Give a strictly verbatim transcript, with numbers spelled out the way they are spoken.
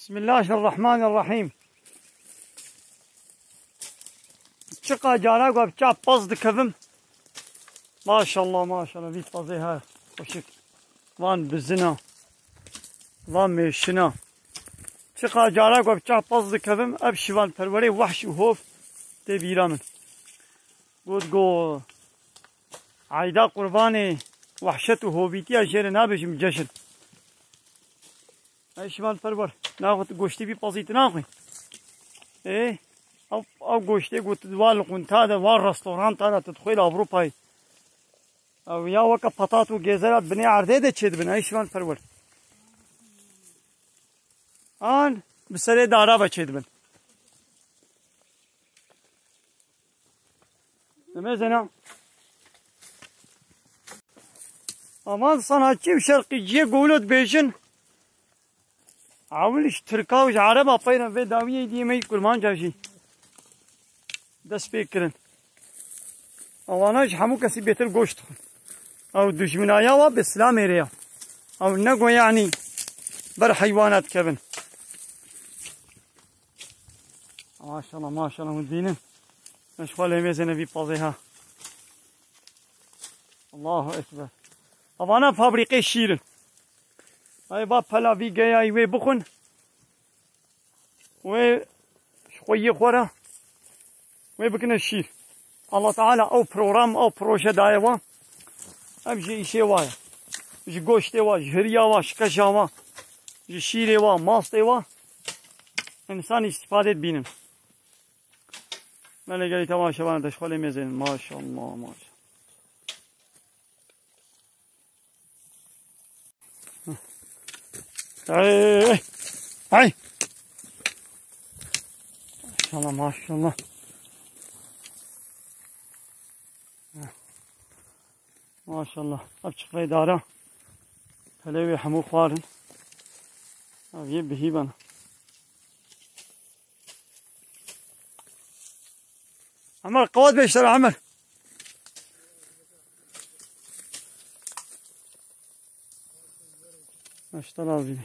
Bismillahirrahmanirrahim. Çiqa cara ku bi çav pez dikevim. Maşallah, maşallah, vî pezê her xweşik. Van bizina, van mêşina. Çiqa cara ku bi çav pez dikevim, ev şivan perwerê wehş û hov tê bîra min. Got, go, Eyda Qurbanê wehşet û hovîtiya jê re nabêjim ceşn. Ey şivan perwer, naxwe tu goştê vî pezî tu naxwî? Ê, ew, ew goştê ku tu di wa liqûnta de, wa restoranta de tu dixwî li Ewropayê. Ew ya weke petat û gêzera binê erdê de çêdibin, ey şivan perwer. An bi serê dara ve çêdibin. Demezena. Aman sanatçî û şerqîciyê golo dibêjin. Ewil ji Tirka û ji Ereba peyre vê dawiyê diyê me yî Kurmanca jî dest pê kirin. Ewana ji hemû kesî bêtir goşt dixwin. Ew dijminaya wa bi Îslamê re ya. Ew ne go yanî ber heywana dikevin. Maşallah, maşallah, hûn dînin. Meşxwelê mêzêne vî pazê ha. Allahu Ekber. Evana fabrîqê şîr in. Ay va pela vî geyayî wê bixwin. Wê ji xweyê xwe re wê bikine şîr. Allah Teala ew program, ew proje daye wa. Ev ji îşê wa ye. Ji goştê wa, ji hiriya wa, ji qeja wa, ji şîrê wa, mastê wa. Însan îstîfade dibînin. Belê gelî temaşevan de ji xwe lê mêzên. Maşallah, maşallah. Hey, hey. Maşallah, maşallah. Maşallah. Ev çiqvê dara. Pelê wê hemû xwarin. Ev yê bihî bana. Emer, qewat be işlere, Emer. Maşallah abi.